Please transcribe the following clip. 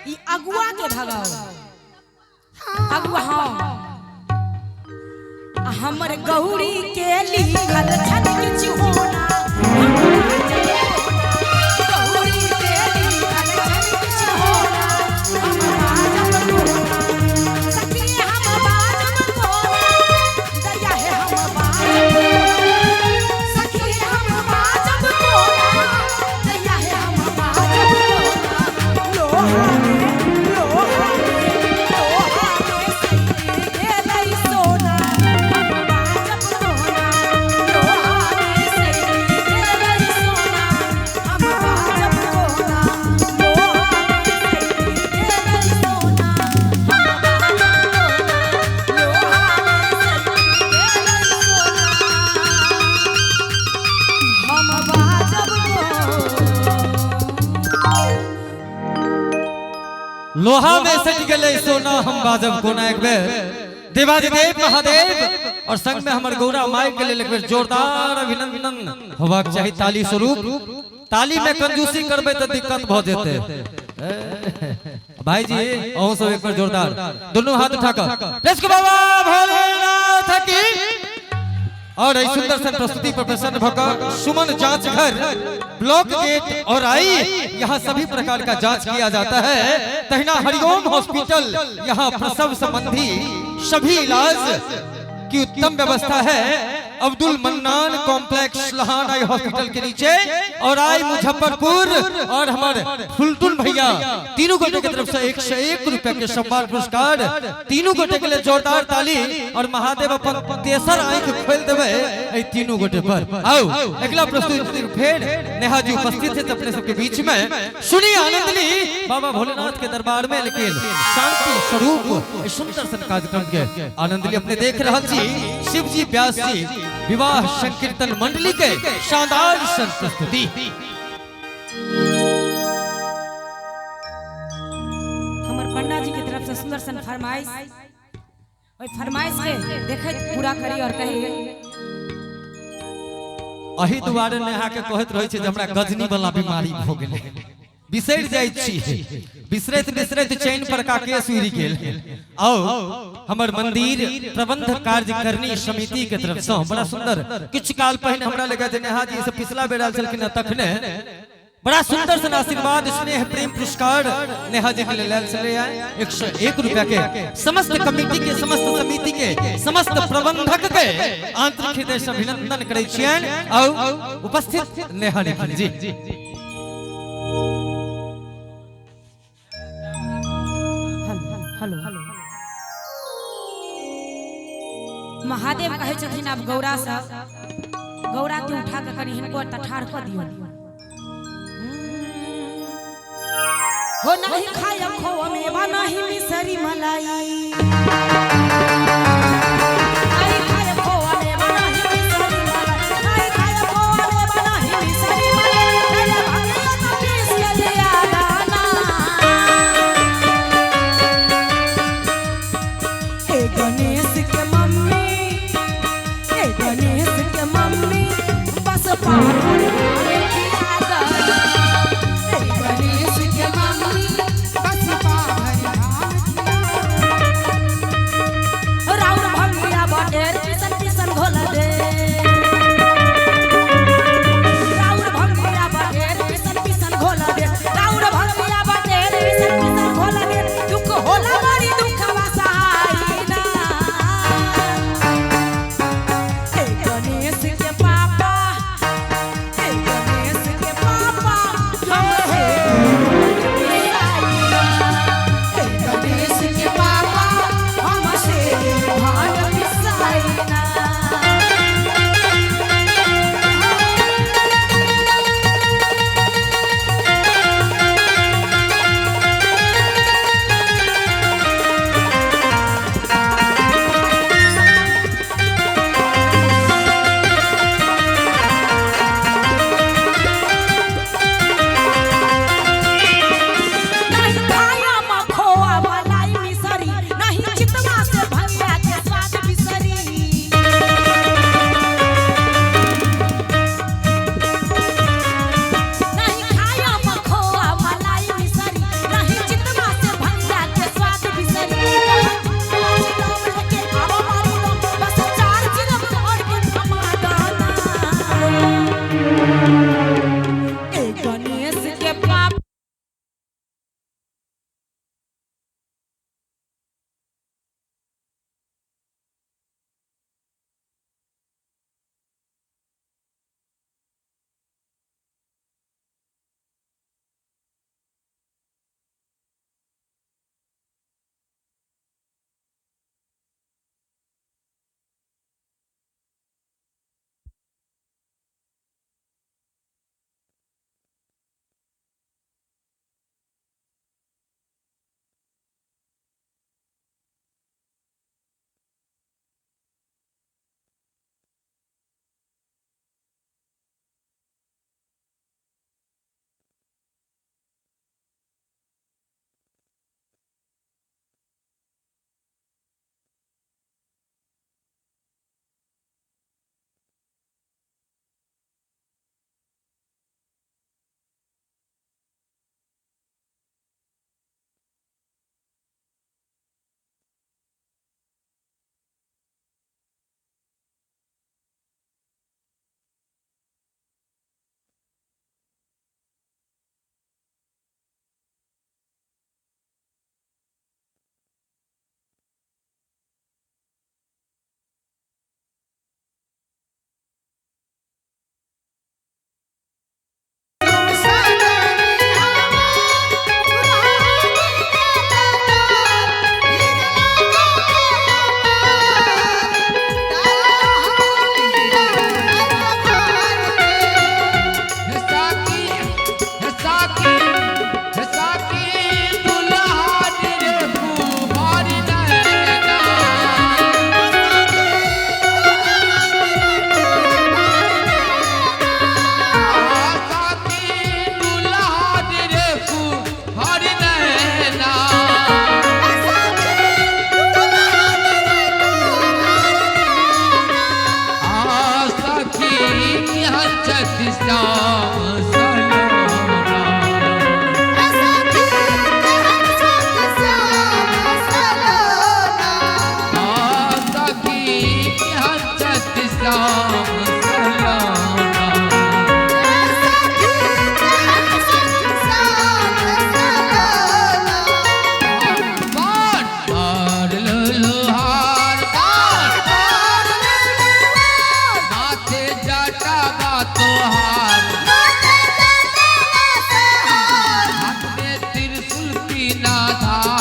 ई अगुआ के भगाओ अगुआ। हाँ हमर गौरी के लिखल छन किछु होना, गौरी के लिखल छन किछु होना, हम बाजब कोना सखी, हम बाजब कोना दया है, हम बाजब सखी, हम बाजब कोना दया है, हम बाजब कोना। लोहा में लोहा में लोहा में सैती गेलै सोना, हम बाजब कोना। लोहा में सैती गेलै सोना, हम बाजब कोना। लोहा में सैती गेलै सोना, हम बाजब कोना। लोहा में सैती गेलै सोना, हम बाजब कोना। लोहा में सट गेलै सोना, हम बाजब कोना। एक बेर देवाधिदेव महादेव और संग में हमर गौरा माई के लेल एक बेर जोरदार अभिनंदन होबाक चाही ताली स्वरूप। ताली में कंजूसी करबै तऽ दिक्कत भऽ जेतै। भाई जी अहूँ सब एक बेर जोरदार दोनों हाथ उठा कऽ प्रेस के बाबा भोलेनाथ की। और एहि सुंदर सन प्रस्तुति पर प्रसन्न भकर सुमन जांच घर ब्लॉक गेट और आई, यहाँ सभी प्रकार का जांच किया जाता है। तहिना हरिओम हॉस्पिटल, यहाँ प्रसव संबंधी सभी इलाज की उत्तम व्यवस्था है। Abdul Mannan complex Lahan eye hospital के नीचे और आई मुजफ्फरपुर। और हमारे फुलटुन भैया तीनों गोटे के तरफ से 101 रुपए के सम्मान पुरस्कार, तीनों गोटे के लिए जोरदार ताली। और महादेव अपन तेसर आंख खोल देवे एहि तीनों गोटे पर। आओ अगला प्रस्तुति फिर नेहा जी उपस्थित है अपने सबके बीच में। सुनी आनंद ली बाबा भोलेनाथ के दरबार में, लेकिन शांति स्वरूप सुंदर सन कार्यक्रम के आनंद ली। अपने देख रहल छी शिव जी व्यास जी विवाह संकीर्तन मंडली के शानदार सन प्रस्तुति। हमर पंडा जी के तरफ से सुंदर सन फरमाइश, ओहि फरमाइश के देखैत पूरा करी और कही। अही दुआरे नेहा के कहैत रहै छै जे हमरा गजनी वाला बीमारी भ गेलै, बिसरि जाइ छी, बिसरैत बिसरैत चैन पर का केस उड़ि गेल। आओ हमर मंदिर प्रबंध कार्यकारिणी समिति के तरफ से बड़ा सुंदर किछु काल पहिने हमरा लगा जे नेहा जी से पिछला बेर आयल छलखिन तखने बड़ा सुंदर सन आशीर्वाद स्नेह प्रेम पुरस्कार नेहा जी के लेल आयल छलैया। 101 रुपया के समस्त कमिटी के, समस्त समिति के, समस्त प्रबंधक के आंतरिक हृदय से अभिनंदन करै छियनि। आओ उपस्थित नेहा निखिल जी। हेलो हेलो महादेव कहै छथिन आब गौरा से, गौरा के उठा के कनि हिनको ठाढ़ कऽ दियौ। हो नहीं खायब खोआ मेवा नहीं मिसरी मलाई, नहीं खायब खोआ मेवा नहीं मिसरी मलाई, नहीं खायब खोआ मेवा नहीं मिसरी मलाई, पहले भंगिया तो पीस के लिया दाना। हे गणेश के मम्मी, हे गणेश के मम्मी, बस पापड़ खिला दाना। हे गणेश के मम्मी, बस पापड़ खिला। राउर भंगिया बटेर पिसन पिसन घोल दे, राउर भंगिया बटेर पिसन पिसन घोल दे, राउर भंगिया बटेर पिसन पिसन घोल दे। दुख होला बड़ी दुखवा सहाई ना। हे गणेश के पापा, ना धाम।